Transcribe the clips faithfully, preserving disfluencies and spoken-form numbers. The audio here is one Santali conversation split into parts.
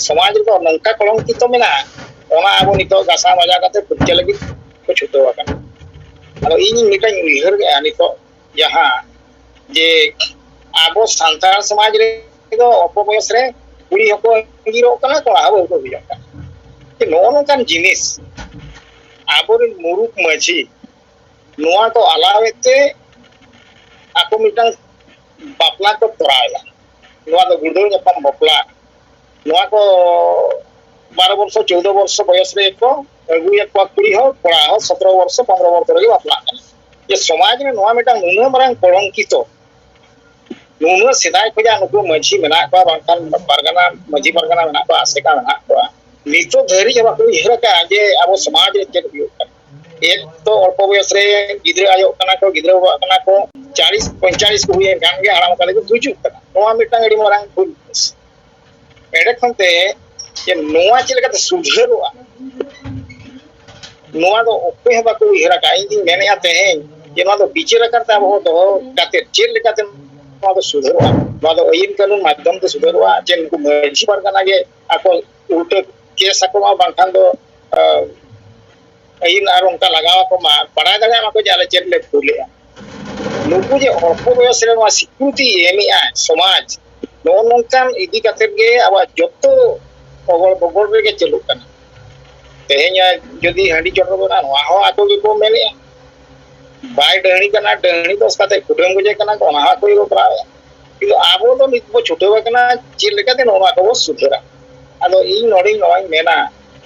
ᱥᱚᱢᱟᱡᱽ ᱨᱮᱫᱚ ᱱᱚᱝᱠᱟ ᱠᱚᱞᱚᱝᱠᱤᱛᱚ ᱢᱮᱱᱟᱜᱼᱟ, ᱚᱱᱟ ᱟᱵᱚ ᱱᱤᱛᱚᱜ ᱜᱟᱥᱟᱣ ᱢᱟᱡᱟᱣ ᱠᱟᱛᱮ ᱯᱷᱩᱨᱪᱟᱹ ᱞᱟᱹᱜᱤᱫ ᱠᱚ ᱪᱷᱩᱴᱟᱹᱣ ᱟᱠᱟᱱᱟ᱾ ᱟᱫᱚ ᱤᱧ ᱢᱤᱫᱴᱟᱝ ᱩᱭᱦᱟᱹᱨ ᱜᱮᱭᱟ ᱱᱤᱛᱚᱜ ᱡᱟᱦᱟᱸ ᱡᱮ ᱟᱵᱚ ᱥᱟᱱᱛᱟᱲ ᱥᱚᱢᱟᱡᱽ ᱨᱮᱫᱚ ᱚᱞᱯᱚ ᱵᱚᱭᱚᱥ ᱨᱮ ᱠᱩᱲᱤ ᱦᱚᱸᱠᱚ ᱟᱸᱜᱤᱨᱚᱜ ᱠᱟᱱᱟ, ᱠᱚᱲᱟ ᱦᱚᱸ ᱵᱟᱹᱦᱩ ᱠᱚ ᱟᱹᱜᱩᱡᱚᱝ ᱠᱟᱱᱟ᱾ ᱱᱚᱜᱼᱚ ᱱᱚᱝᱠᱟᱱ ᱡᱤᱱᱤᱥ ᱟᱵᱚᱨᱮᱱ ᱢᱩᱨᱩᱠ ᱢᱟᱹᱡᱷᱤ ᱱᱚᱣᱟ ᱠᱚ ᱟᱞᱟᱣᱮᱫ ᱛᱮ ᱟᱠᱚ ᱢᱤᱫᱴᱟᱝ ᱵᱟᱯᱞᱟ ᱠᱚ ᱠᱚᱨᱟᱣᱮᱫᱟ᱾ ᱱᱚᱣᱟ ᱫᱚ ᱜᱩᱲᱫᱟᱹᱣ ᱧᱟᱯᱟᱢ ᱵᱟᱯᱞᱟ᱾ ᱱᱚᱣᱟ ᱠᱚ ᱵᱟᱨᱚ ᱵᱚᱨᱥᱚ, ᱪᱳᱫᱽᱫᱳ ᱵᱚᱨᱥᱚ ᱵᱚᱭᱚᱥ ᱨᱮ ᱠᱚ ᱟᱹᱜᱩᱭᱮᱫ ᱠᱚᱣᱟ ᱠᱩᱲᱤ ᱦᱚᱲ, ᱠᱚᱲᱟ ᱦᱚᱸ ᱥᱚᱛᱨᱚ ᱵᱚᱨᱥᱚ, ᱯᱚᱱᱨᱚ ᱵᱚᱨᱥᱚ ᱨᱮᱜᱮ ᱵᱟᱯᱞᱟᱜ ᱠᱟᱱᱟ᱾ ᱡᱮ ᱥᱚᱢᱟᱡᱽ ᱨᱮ ᱱᱚᱣᱟ ᱢᱤᱫᱴᱟᱝ ᱱᱩᱱᱟᱹᱜ ᱢᱟᱨᱟᱝ ᱠᱚᱞᱚᱝᱠᱤᱛᱚ, ᱱᱩᱱᱟᱹᱜ ᱥᱮᱫᱟᱭ ᱠᱷᱚᱱᱟᱜ ᱱᱩᱠᱩ ᱢᱟᱹᱡᱷᱤ ᱢᱮᱱᱟᱜ ᱠᱚᱣᱟ, ᱵᱟᱝᱠᱷᱟᱱ ᱯᱟᱨᱜᱟᱱᱟ, ᱢᱟᱹᱡᱷᱤ ᱯᱟᱨᱜᱟᱱᱟ ᱢᱮᱱᱟᱜ ᱠᱚᱣᱟ, ᱟᱥᱮᱠᱟ ᱢᱮᱱᱟᱜ ᱠᱚᱣᱟ, ᱱᱤᱛᱚᱜ ᱫᱷᱟᱹᱨᱤᱡ ᱦᱚᱸ ᱵᱟᱠᱚ ᱩᱭᱦᱟᱹᱨ ᱟᱠᱟᱫᱼᱟ ᱡᱮ ᱟᱵᱚ ᱥᱚᱢᱟᱡᱽ ᱨᱮ ᱪᱮᱫ ᱦᱩᱭᱩᱜ ᱠᱟᱱᱟ᱾ ᱮᱠ ᱛᱚ ᱚᱞᱯᱚ ᱵᱚᱭᱚᱥ ᱨᱮ ᱜᱤᱫᱽᱨᱟᱹ ᱟᱭᱚᱜ ᱠᱟᱱᱟ ᱠᱚ, ᱜᱤᱫᱽᱨᱟᱹ ᱵᱟᱵᱟᱜ ᱠᱟᱱᱟ ᱠᱚ, ᱪᱟᱞᱤᱥ ᱯᱚᱧᱪᱟᱞᱤᱥ ᱠᱚ ᱦᱩᱭᱮᱱ ᱠᱷᱟᱱ ᱜᱮ ᱦᱟᱲᱟᱢ ᱟᱠᱟᱱ ᱞᱮᱠᱟ ᱜᱩᱡᱩᱜ ᱠᱟᱱᱟ᱾ ᱱᱚᱣᱟ ᱢᱤᱫᱴᱟᱝ ᱟᱹᱰᱤ ᱢᱟᱨᱟᱝ ᱵᱷᱩᱞ ᱡᱤᱱᱤᱥ᱾ ᱮᱸᱰᱮ ᱠᱷᱚᱱ ᱛᱮ ᱡᱮ ᱱᱚᱣᱟ ᱪᱮᱫ ᱞᱮᱠᱟᱛᱮ ᱥᱩᱫᱷᱟᱹᱨᱚᱜᱼᱟ, ᱱᱚᱣᱟ ᱫᱚ ᱚᱠᱚᱭ ᱦᱚᱸ ᱵᱟᱠᱚ ᱩᱭᱦᱟᱹᱨ ᱟᱠᱟᱫᱼᱟ᱾ ᱤᱧ ᱫᱩᱧ ᱢᱮᱱᱮᱫᱼᱟ ᱛᱮᱦᱮᱧ ᱡᱮ ᱱᱚᱣᱟ ᱫᱚ ᱵᱤᱪᱟᱹᱨ ᱟᱠᱟᱱ ᱛᱮ ᱟᱵᱚ ᱦᱚᱸ ᱫᱚᱦᱚ ᱠᱟᱛᱮ ᱪᱮᱫ ᱞᱮᱠᱟᱛᱮ ᱱᱚᱣᱟ ᱫᱚ ᱥᱩᱫᱷᱟᱹᱨᱚᱜᱼᱟ, ᱱᱚᱣᱟ ᱫᱚ ᱟᱹᱭᱤᱱ ᱠᱟᱹᱱᱩᱱ ᱢᱟᱫᱽᱫᱷᱚᱢ ᱛᱮ ᱥᱩᱫᱷᱟᱹᱨᱚᱜᱼᱟ᱾ ᱪᱮ ᱱᱩᱠᱩ ᱢᱟᱹᱡᱷᱤ ᱯᱟᱨᱜᱟᱱᱟ ᱜᱮ ᱟᱠᱚ ᱩᱞᱴᱟᱹ ᱠᱮᱥ ᱟᱠᱚ ᱢᱟ, ᱵᱟᱝᱠᱷᱟᱱ ᱫᱚ, ᱟᱸ, ᱟᱹᱭᱤᱱ ᱟᱨ ᱚᱱᱠᱟ ᱞᱟᱜᱟᱣ ᱟᱠᱚ ᱢᱟ, ᱵᱟᱲᱟᱭ ᱫᱟᱲᱮᱭᱟᱜ ᱢᱟᱠᱚ ᱡᱮ ᱟᱞᱮ ᱪᱮᱫ ᱞᱮ ᱵᱷᱩᱞᱮᱜᱼᱟ᱾ ᱱᱩᱠᱩ ᱡᱮ ᱚᱞᱯᱚ ᱵᱚᱭᱚᱥ ᱨᱮ ᱱᱚᱣᱟ ᱥᱤᱠᱨᱤᱛᱤ ᱮᱢᱮᱜᱼᱟᱭ ᱥᱚᱢᱟᱡᱽ, ᱱᱚᱜᱼᱚ ᱱᱚᱝᱠᱟᱱ ᱤᱫᱤ ᱠᱟᱛᱮᱫ ᱜᱮ ᱟᱵᱚᱣᱟᱜ ᱡᱚᱛᱚ ᱚᱜᱚᱲ ᱵᱚᱜᱚᱲ ᱨᱮᱜᱮ ᱪᱟᱹᱞᱩᱜ ᱠᱟᱱᱟ᱾ ᱛᱮᱦᱮᱧ ᱡᱩᱫᱤ ᱦᱟᱺᱰᱤ ᱪᱚᱰᱚᱨ ᱵᱚᱱᱟ, ᱱᱚᱣᱟ ᱦᱚᱸ ᱟᱠᱚ ᱜᱮᱠᱚ ᱢᱮᱱᱮᱜᱼᱟ᱾ ᱵᱟᱭ ᱰᱟᱹᱦᱲᱤ ᱠᱟᱱᱟ, ᱰᱟᱹᱦᱲᱤ ᱫᱚᱥ ᱠᱟᱛᱮ ᱠᱩᱴᱟᱹᱢ ᱜᱚᱡᱮ ᱠᱟᱱᱟ ᱠᱚ, ᱚᱱᱟ ᱦᱚᱸ ᱟᱠᱚ ᱜᱮᱠᱚ ᱠᱚᱨᱟᱣᱮᱜᱼᱟ᱾ ᱠᱤᱱᱛᱩ ᱟᱵᱚ ᱫᱚ ᱱᱤᱛ ᱵᱚ ᱪᱷᱩᱴᱟᱹᱣ ᱟᱠᱟᱱᱟ ᱪᱮᱫ ᱞᱮᱠᱟᱛᱮ ᱱᱚᱣᱟ ᱠᱚᱵᱚ ᱥᱩᱫᱷᱟᱹᱨᱟ᱾ ᱟᱫᱚ ᱤᱧ ᱱᱚᱰᱮᱧ ᱱᱚᱣᱟᱧ ᱢᱮᱱᱟ,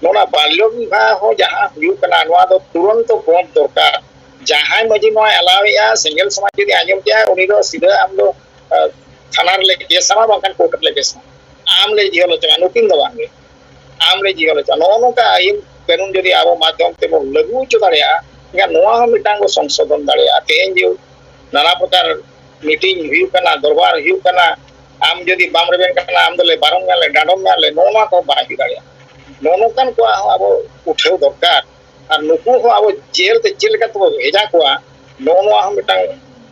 ᱱᱚᱣᱟ ᱵᱟᱞᱭᱚ ᱵᱤᱵᱟᱦ ᱦᱚᱸ ᱡᱟᱦᱟᱸ ᱦᱩᱭᱩᱜ ᱠᱟᱱᱟ, ᱱᱚᱣᱟ ᱫᱚ ᱛᱩᱨᱚᱱᱛᱚ ᱵᱚᱱᱫ ᱫᱚᱨᱠᱟᱨ᱾ ᱡᱟᱦᱟᱸᱭ ᱢᱟᱹᱡᱷᱤ ᱱᱚᱣᱟᱭ ᱟᱞᱟᱣᱮᱜᱼᱟ, ᱥᱮᱸᱜᱮᱞ ᱥᱚᱢᱟᱡᱽ ᱡᱩᱫᱤ ᱟᱸᱡᱚᱢ ᱠᱮᱜᱼᱟ, ᱩᱱᱤ ᱫᱚ ᱥᱤᱫᱷᱟᱹ ᱟᱢ ᱫᱚ, ᱟᱸ, ᱛᱷᱟᱱᱟ ᱨᱮᱞᱮ ᱠᱮᱥ ᱟᱢᱟ, ᱵᱟᱝᱠᱷᱟᱱ ᱠᱳᱨᱴ ᱨᱮᱞᱮ ᱠᱮᱥ ᱟᱢᱟ᱾ ᱟᱢ ᱞᱮ ᱡᱤᱦᱚᱞ ᱦᱚᱪᱚ ᱢᱮᱭᱟ, ᱱᱩᱠᱤᱱ ᱫᱚ ᱵᱟᱝᱜᱮ᱾ ᱟᱢ ᱞᱮ ᱡᱤᱦᱚᱞ ᱦᱚᱪᱚ ᱢᱮᱭᱟ᱾ ᱱᱚᱜᱼᱚ ᱱᱚᱝᱠᱟ ᱟᱹᱭᱤᱱ ᱠᱟᱹᱱᱩᱱ ᱡᱩᱫᱤ ᱟᱵᱚ ᱢᱟᱫᱽᱫᱷᱚᱢ ᱛᱮᱵᱚᱱ ᱞᱟᱹᱜᱩ ᱦᱚᱪᱚ ᱫᱟᱲᱮᱭᱟᱜᱼᱟ, ᱮᱱᱠᱷᱟᱱ ᱱᱚᱣᱟ ᱦᱚᱸ ᱢᱤᱫᱴᱟᱝ ᱵᱚ ᱥᱚᱝᱥᱳᱫᱷᱚᱱ ᱫᱟᱲᱮᱭᱟᱜᱼᱟ᱾ ᱛᱮᱦᱮᱧ ᱡᱮ ᱱᱟᱱᱟ ᱯᱨᱚᱠᱟᱨ ᱢᱤᱴᱤᱝ ᱦᱩᱭᱩᱜ ᱠᱟᱱᱟ, ᱫᱚᱨᱵᱟᱨ ᱦᱩᱭᱩᱜ ᱠᱟᱱᱟ, ᱟᱢ ᱡᱩᱫᱤ ᱵᱟᱢ ᱨᱮᱵᱮᱱ ᱠᱟᱱᱟ, ᱟᱢ ᱫᱚᱞᱮ ᱵᱟᱨᱚᱱ ᱢᱮᱭᱟ, ᱞᱮ ᱰᱟᱸᱰᱚᱢ ᱢᱮᱭᱟ, ᱞᱮ ᱱᱚᱜᱼᱚ ᱱᱚᱣᱟ ᱠᱚ ᱵᱟᱭ ᱦᱩᱭ ᱫᱟᱲᱮᱭᱟᱜᱼᱟ᱾ ᱱᱚᱜᱼᱚ ᱱᱚᱝᱠᱟᱱ ᱠᱚᱣᱟᱜ ᱦᱚᱸ ᱟᱵᱚ ᱩᱴᱷᱟᱹᱣ ᱫᱚᱨᱠᱟᱨ᱾ ᱟᱨ ᱱᱩᱠᱩ ᱦᱚᱸ ᱟᱵᱚ ᱡᱮᱞ ᱛᱮ ᱪᱮᱫ ᱞᱮᱠᱟ ᱛᱮᱵᱚ ᱵᱷᱮᱡᱟ ᱠᱚᱣᱟ, ᱱᱚᱜᱼᱚ ᱱᱚᱣᱟ ᱦᱚᱸ ᱢᱤᱫᱴᱟᱝ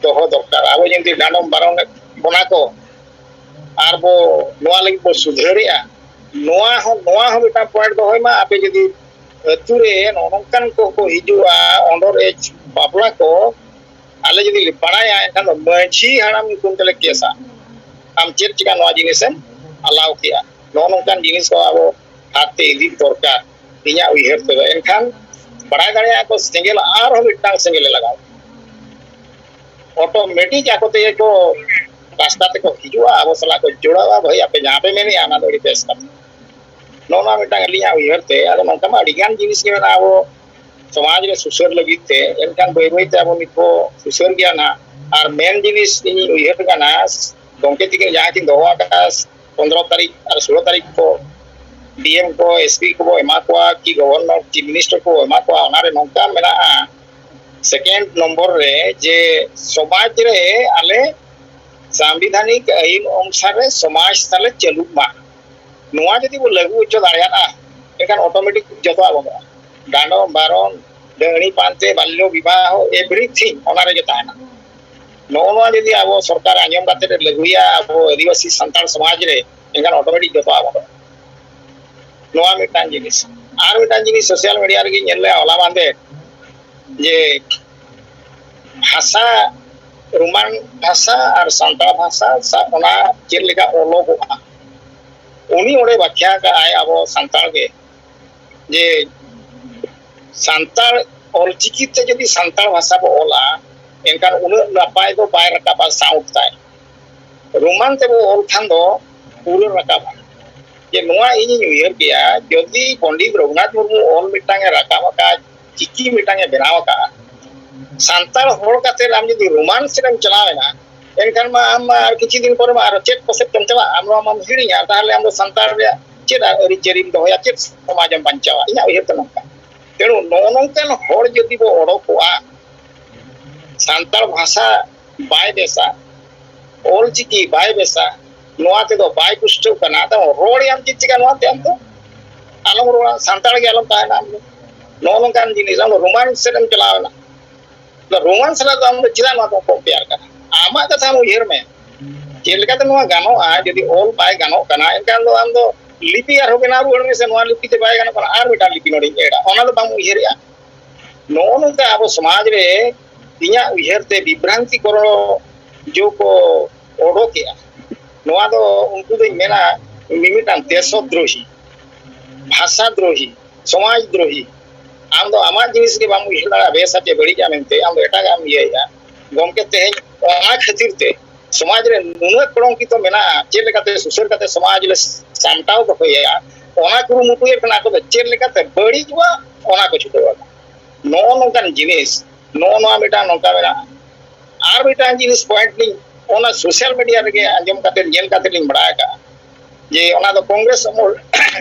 ᱫᱚᱦᱚ ᱫᱚᱨᱠᱟᱨ᱾ ᱟᱵᱚ ᱡᱩᱫᱤ ᱰᱟᱸᱰᱚᱢ ᱵᱟᱨᱚᱱ ᱵᱚᱱᱟ ᱠᱚ ᱟᱨ ᱵᱚ ᱱᱚᱣᱟ ᱞᱟᱹᱜᱤᱫ ᱵᱚ ᱥᱩᱫᱷᱟᱹᱨᱮᱜᱼᱟ, ᱱᱚᱣᱟ ᱦᱚᱸ, ᱱᱚᱣᱟ ᱦᱚᱸ ᱢᱤᱫᱴᱟᱝ point ᱫᱚᱦᱚᱭ ᱢᱟ, ᱟᱯᱮ ᱡᱩᱫᱤ ᱟᱹᱛᱩ ᱨᱮ ᱱᱚᱜᱼᱚ ᱱᱚᱝᱠᱟᱱ ᱠᱚ ᱠᱚ ᱦᱤᱡᱩᱜᱼᱟ, under age ᱵᱟᱯᱞᱟ ᱠᱚ, ᱟᱞᱮ ᱡᱩᱫᱤ ᱞᱮ ᱵᱟᱲᱟᱭᱟ, ᱮᱱᱠᱷᱟᱱ ᱫᱚ ᱢᱟᱹᱡᱷᱤ ᱦᱟᱲᱟᱢ ᱧᱩᱛᱩᱢ ᱛᱮᱞᱮ ᱠᱮᱥᱟ, ᱟᱢ ᱪᱮᱫ ᱪᱤᱠᱟ ᱱᱚᱣᱟ ᱡᱤᱱᱤᱥᱮᱢ allow ᱠᱮᱜᱼᱟ? ᱱᱚᱜᱼᱚ ᱱᱚᱝᱠᱟᱱ ᱡᱤᱱᱤᱥ ᱠᱚ ᱟᱵᱚ ᱦᱟᱛ ᱛᱮ ᱤᱫᱤ ᱫᱚᱨᱠᱟᱨ, ᱤᱧᱟᱹᱜ ᱩᱭᱦᱟᱹᱨ ᱛᱮᱫᱚ᱾ ᱮᱱᱠᱷᱟᱱ ᱵᱟᱲᱟᱭ ᱫᱟᱲᱮᱭᱟᱜᱼᱟ ᱠᱚ, ᱥᱮᱸᱜᱮᱞ ᱟᱨᱦᱚᱸ ᱢᱤᱫᱴᱟᱝ ᱥᱮᱸᱜᱮᱞᱮ ᱞᱟᱜᱟᱣ, automatic ᱟᱠᱚ ᱛᱮᱜᱮ ᱠᱚ ᱨᱟᱥᱛᱟ ᱛᱮᱠᱚ ᱦᱤᱡᱩᱜᱼᱟ, ᱟᱵᱚ ᱥᱟᱞᱟᱜ ᱠᱚ ᱡᱚᱲᱟᱣᱟ᱾ ᱵᱷᱟᱹᱭ, ᱟᱯᱮ ᱡᱟᱦᱟᱸ ᱯᱮ ᱢᱮᱱᱮᱜᱼᱟ, ᱚᱱᱟ ᱫᱚ ᱟᱹᱰᱤ ᱵᱮᱥ ᱠᱟᱛᱷᱟ᱾ ᱱᱚᱜᱼᱚ ᱱᱚᱣᱟ ᱢᱤᱫᱴᱟᱝ ᱟᱹᱞᱤᱧᱟᱜ ᱩᱭᱦᱟᱹᱨ ᱛᱮ᱾ ᱟᱫᱚ ᱱᱚᱝᱠᱟ ᱢᱟ ᱟᱹᱰᱤ ᱜᱟᱱ ᱡᱤᱱᱤᱥ ᱜᱮ ᱢᱮᱱᱟᱜᱼᱟ ᱟᱵᱚ ᱥᱚᱢᱟᱡᱽ ᱨᱮ ᱥᱩᱥᱟᱹᱨ ᱞᱟᱹᱜᱤᱫ ᱛᱮ, ᱮᱱᱠᱷᱟᱱ ᱵᱟᱹᱭ ᱵᱟᱹᱭ ᱛᱮ ᱟᱵᱚ ᱱᱤᱛ ᱵᱚ ᱥᱩᱥᱟᱹᱨ ᱜᱮᱭᱟ ᱱᱟᱦᱟᱜ᱾ ᱟᱨ ᱢᱮᱱ ᱡᱤᱱᱤᱥ ᱤᱧᱤᱧ ᱩᱭᱦᱟᱹᱨ ᱠᱟᱱᱟ, ᱜᱚᱢᱠᱮ ᱛᱤᱠᱤᱱ ᱡᱟᱦᱟᱸ ᱠᱤᱱ ᱫᱚᱦᱚ ᱟᱠᱟᱫᱼᱟ ᱯᱚᱱᱨᱚ ᱛᱟᱹᱨᱤᱠᱷ ᱟᱨ ᱥᱳᱞᱳ ᱛᱟᱹᱨᱤᱠᱷ ᱠᱚ, ᱰᱤ ᱮᱢ ᱠᱚ, ᱮᱥ ᱯᱤ ᱠᱚᱵᱚ ᱮᱢᱟ ᱠᱚᱣᱟ, ᱠᱤ ᱜᱚᱵᱷᱚᱨᱱᱚᱨ, ᱪᱤᱯ ᱢᱤᱱᱤᱥᱴᱟᱨ ᱠᱚᱵᱚ ᱮᱢᱟ ᱠᱚᱣᱟ, ᱚᱱᱟᱨᱮ ᱱᱚᱝᱠᱟ ᱢᱮᱱᱟᱜᱼᱟ, ᱥᱮᱠᱮᱱᱰ ᱱᱚᱢᱵᱚᱨ ᱨᱮ, ᱡᱮ ᱥᱚᱢᱟᱡᱽ ᱨᱮ ᱟᱞᱮ ᱥᱟᱝᱵᱤᱫᱷᱟᱱᱤᱠ ᱟᱹᱭᱤᱱ ᱚᱱᱩᱥᱟᱨ ᱨᱮ ᱥᱚᱢᱟᱡᱽ ᱛᱟᱞᱮ ᱪᱟᱹᱞᱩᱜ ᱢᱟ᱾ ᱱᱚᱣᱟ ᱡᱩᱫᱤ ᱵᱚ ᱞᱟᱹᱜᱩ ᱦᱚᱪᱚ ᱫᱟᱲᱮᱭᱟᱜᱼᱟ, ᱮᱱᱠᱷᱟᱱ automatic ᱡᱚᱛᱚᱣᱟᱜ ᱵᱚᱱᱫᱚᱜᱼᱟ᱾ ᱰᱟᱸᱰᱚᱢ, ᱵᱟᱨᱚᱱ, ᱰᱟᱹᱦᱲᱤ ᱯᱟᱱᱛᱮ, ᱵᱟᱞᱭᱚ ᱵᱤᱵᱟᱦᱚ, everything ᱚᱱᱟ ᱨᱮᱜᱮ ᱛᱟᱦᱮᱱᱟ᱾ ᱱᱚᱜᱼᱚ ᱱᱚᱣᱟ ᱡᱩᱫᱤ ᱟᱵᱚ ᱥᱚᱨᱠᱟᱨ ᱟᱸᱡᱚᱢ ᱠᱟᱛᱮ ᱮ ᱞᱟᱹᱜᱩᱭᱟ ᱟᱵᱚ ᱟᱹᱫᱤᱵᱟᱹᱥᱤ ᱥᱟᱱᱛᱟᱲ ᱥᱚᱢᱟᱡᱽ ᱨᱮ, ᱮᱱᱠᱷᱟᱱ automatic ᱡᱚᱛᱚᱣᱟᱜ ᱵᱚᱱᱫᱚᱜᱼᱟ᱾ ᱱᱚᱣᱟ ᱢᱤᱫᱴᱟᱝ ᱡᱤᱱᱤᱥ᱾ ᱟᱨ ᱢᱤᱫᱴᱟᱝ ᱡᱤᱱᱤᱥ social media ᱨᱮᱜᱮᱧ ᱧᱮᱞ ᱞᱮᱜᱼᱟ ᱦᱚᱞᱟ ᱢᱟᱦᱫᱮᱨ, ᱡᱮ ᱵᱷᱟᱥᱟ, ᱨᱳᱢᱟᱱ ᱵᱷᱟᱥᱟ ᱟᱨ ᱥᱟᱱᱛᱟᱲ ᱵᱷᱟᱥᱟ ᱥᱟ-, ᱚᱱᱟ ᱪᱮᱫ ᱞᱮᱠᱟ ᱚᱞᱚᱜᱚᱜᱼᱟ, ᱩᱱᱤ ᱚᱸᱰᱮ ᱵᱟᱠᱷᱭᱟ ᱠᱟᱜᱼᱟᱭ ᱟᱵᱚ ᱥᱟᱱᱛᱟᱲ ᱜᱮ, ᱡᱮ ᱥᱟᱱᱛᱟᱲ ᱚᱞᱪᱤᱠᱤ ᱛᱮ ᱡᱩᱫᱤ ᱥᱟᱱᱛᱟᱲ ᱵᱷᱟᱥᱟ ᱵᱚ ᱚᱞᱟ, ᱮᱱᱠᱷᱟᱱ ᱩᱱᱟᱹᱜ ᱱᱟᱯᱟᱭ ᱫᱚ ᱵᱟᱭ ᱨᱟᱠᱟᱵᱼᱟ sound ᱛᱟᱭ᱾ ᱨᱳᱢᱟᱱ ᱛᱮᱵᱚ ᱚᱞ ᱠᱷᱟᱱ ᱫᱚ ᱯᱩᱨᱟᱹ ᱨᱟᱠᱟᱵᱼᱟ᱾ ᱡᱮ ᱱᱚᱣᱟ ᱤᱧᱤᱧ ᱩᱭᱦᱟᱹᱨ ᱠᱮᱭᱟ, ᱡᱩᱫᱤ ᱯᱚᱱᱰᱤᱛ ᱨᱚᱜᱷᱩᱱᱟᱛᱷ ᱢᱩᱨᱢᱩ ᱚᱞ ᱢᱤᱫᱴᱟᱝ ᱮ ᱨᱟᱠᱟᱵ ᱟᱠᱟᱫ, ᱪᱤᱠᱤ ᱢᱤᱫᱴᱟᱝ ᱮ ᱵᱮᱱᱟᱣ ᱟᱠᱟᱫᱼᱟ, ᱥᱟᱱᱛᱟᱲ ᱦᱚᱲ ᱠᱟᱛᱮ ᱟᱢ ᱡᱩᱫᱤ ᱨᱳᱢᱟᱱ ᱥᱮᱫ ᱮᱢ ᱪᱟᱞᱟᱣ ᱮᱱᱟ, ᱮᱱᱠᱷᱟᱱ ᱢᱟ ᱟᱢ ᱢᱟ ᱟᱨ ᱠᱤᱪᱷᱩ ᱫᱤᱱ ᱯᱚᱨᱮ ᱢᱟ ᱟᱨᱚ ᱪᱮᱫ ᱠᱚᱥᱮᱫ ᱪᱚᱢ ᱪᱟᱞᱟᱜᱼᱟ, ᱟᱢ ᱱᱚᱣᱟ ᱢᱟᱢ ᱦᱤᱲᱤᱧᱟ, ᱛᱟᱦᱚᱞᱮ ᱟᱢ ᱫᱚ ᱥᱟᱱᱛᱟᱲ ᱨᱮᱭᱟᱜ ᱪᱮᱫ ᱟᱹᱨᱤᱪᱟᱹᱞᱤᱢ ᱫᱚᱦᱚᱭᱟ, ᱪᱮᱫ ᱥᱚᱢᱟᱡᱽ ᱮᱢ ᱵᱟᱧᱪᱟᱣᱟ? ᱤᱧᱟᱹᱜ ᱩᱭᱦᱟᱹᱨ ᱛᱮ ᱱᱚᱝᱠᱟ᱾ ᱛᱮᱬᱩ ᱱᱚᱜᱼᱚ ᱱᱚᱝᱠᱟᱱ ᱦᱚᱲ ᱡᱩᱫᱤ ᱵᱚ ᱚᱰᱚᱠᱚᱜᱼᱟ, ᱥᱟᱱᱛᱟᱲ ᱵᱷᱟᱥᱟ ᱵᱟᱭ ᱵᱮᱥᱟ, ᱚᱞ ᱪᱤᱠᱤ ᱵᱟᱭ ᱵᱮᱥᱟ, ᱱᱚᱣᱟ ᱛᱮᱫᱚ ᱵᱟᱭ ᱯᱩᱥᱴᱟᱹᱜ ᱠᱟᱱᱟ, ᱟᱫᱚ ᱨᱚᱲ ᱮᱭᱟᱢ ᱪᱮᱫ ᱪᱤᱠᱟ ᱱᱚᱣᱟ ᱛᱮ? ᱟᱢ ᱫᱚ ᱟᱞᱚᱢ ᱨᱚᱲᱟ, ᱥᱟᱱᱛᱟᱲ ᱜᱮ ᱟᱞᱚᱢ ᱛᱟᱦᱮᱱᱟ ᱟᱢ ᱫᱚ᱾ ᱱᱚᱜᱼᱚ ᱱᱚᱝᱠᱟᱱ ᱡᱤᱱᱤᱥ, ᱟᱢ ᱫᱚ ᱨᱳᱢᱟᱱ ᱥᱮᱫ ᱮᱢ ᱪᱟᱞᱟᱣ ᱮᱱᱟ᱾ ᱟᱫᱚ ᱨᱳᱢᱟᱱ ᱥᱟᱞᱟᱜ ᱫᱚ ᱟᱢ ᱫᱚ ᱪᱮᱫᱟᱜ ᱱᱚᱣᱟ ᱫᱚᱢ compare ᱠᱟᱱᱟ? ᱟᱢᱟᱜ ᱠᱟᱛᱷᱟ ᱟᱢ ᱩᱭᱦᱟᱹᱨ ᱢᱮ, ᱪᱮᱫ ᱞᱮᱠᱟᱛᱮ ᱱᱚᱣᱟ ᱜᱟᱱᱚᱜᱼᱟ? ᱡᱩᱫᱤ ᱚᱞ ᱵᱟᱭ ᱜᱟᱱᱚᱜ ᱠᱟᱱᱟ, ᱮᱱᱠᱷᱟᱱ ᱫᱚ ᱟᱢ ᱫᱚ ᱞᱤᱯᱤ ᱟᱨᱦᱚᱸ ᱵᱮᱱᱟᱣ ᱨᱩᱣᱟᱹᱲ ᱢᱮᱥᱮ, ᱱᱚᱣᱟ ᱞᱤᱯᱤ ᱛᱮ ᱵᱟᱭ ᱜᱟᱱᱚᱜ ᱠᱟᱱᱟ, ᱟᱨ ᱢᱤᱫᱴᱟᱝ ᱞᱤᱯᱤ ᱱᱚᱰᱮᱧ ᱮᱰᱟ, ᱚᱱᱟ ᱫᱚ ᱵᱟᱝ ᱩᱭᱦᱟᱹᱨᱮᱜᱼᱟ᱾ ᱱᱚᱜᱼᱚ ᱱᱚᱝᱠᱟ ᱟᱵᱚ ᱥᱚᱢᱟᱡᱽ ᱨᱮ ᱤᱧᱟᱹᱜ ᱩᱭᱦᱟᱹᱨ ᱛᱮ ᱵᱤᱵᱷᱨᱟᱱᱛᱤ ᱠᱚᱨᱚ ᱡᱚ ᱠᱚ ᱚᱰᱚᱠᱮᱜᱼᱟ᱾ ᱱᱚᱣᱟ ᱫᱚ ᱩᱱᱠᱩ ᱫᱚᱧ ᱢᱮᱱᱟ ᱢᱤᱢᱤᱫᱴᱟᱝ ᱫᱮᱥᱚᱫᱨᱳᱦᱤ, ᱵᱷᱟᱥᱟ ᱫᱨᱳᱦᱤ, ᱥᱚᱢᱟᱡᱽ ᱫᱨᱳᱦᱤ᱾ ᱟᱢ ᱫᱚ ᱟᱢᱟᱜ ᱡᱤᱱᱤᱥ ᱜᱮ ᱵᱟᱢ ᱩᱭᱦᱟᱹᱨ ᱫᱟᱲᱮᱭᱟᱜᱼᱟ, ᱵᱮᱥᱟ ᱪᱮ ᱵᱟᱹᱲᱤᱡᱟ ᱢᱮᱱᱛᱮ, ᱟᱢ ᱫᱚ ᱮᱴᱟᱜᱟᱜ ᱮᱢ ᱤᱭᱟᱹᱭᱮᱜᱼᱟ᱾ ᱜᱚᱢᱠᱮ, ᱛᱮᱦᱮᱧ ᱚᱱᱟ ᱠᱷᱟᱹᱛᱤᱨ ᱛᱮ ᱥᱚᱢᱟᱡᱽ ᱨᱮ ᱱᱩᱱᱟᱹᱜ ᱠᱚᱞᱚᱝᱠᱤᱛᱚ ᱢᱮᱱᱟᱜᱼᱟ, ᱪᱮᱫ ᱞᱮᱠᱟᱛᱮ ᱥᱩᱥᱟᱹᱨ ᱠᱟᱛᱮ ᱥᱚᱢᱟᱡᱽ ᱞᱮ ᱥᱟᱢᱴᱟᱣ ᱫᱚᱦᱚᱭᱟ, ᱚᱱᱟ ᱠᱩᱨᱩᱢᱩᱴᱩᱭᱮᱫ ᱠᱟᱱᱟ᱾ ᱟᱠᱚ ᱫᱚ ᱪᱮᱫ ᱞᱮᱠᱟᱛᱮ ᱵᱟᱹᱲᱤᱡᱚᱜᱼᱟ, ᱚᱱᱟ ᱠᱚ ᱪᱷᱩᱴᱟᱹᱣ ᱟᱠᱟᱱᱟ᱾ ᱱᱚᱜᱼᱚ ᱱᱚᱝᱠᱟᱱ ᱡᱤᱱᱤᱥ, ᱱᱚᱜᱼᱚ ᱱᱚᱣᱟ ᱢᱤᱫᱴᱟᱝ ᱱᱚᱝᱠᱟ ᱢᱮᱱᱟᱜᱼᱟ᱾ ᱟᱨ ᱢᱤᱫᱴᱟᱝ ᱡᱤᱱᱤᱥ ᱯᱚᱭᱮᱱᱴ ᱞᱤᱧ, ᱚᱱᱟ ᱥᱳᱥᱟᱞ ᱢᱤᱰᱤᱭᱟ ᱨᱮᱜᱮ ᱟᱸᱡᱚᱢ ᱠᱟᱛᱮ, ᱧᱮᱞ ᱠᱟᱛᱮ ᱞᱤᱧ ᱵᱟᱲᱟᱭ ᱟᱠᱟᱫᱼᱟ ᱡᱮ ᱚᱱᱟ ᱫᱚ ᱠᱚᱝᱜᱨᱮᱥ ᱟᱢᱚᱞ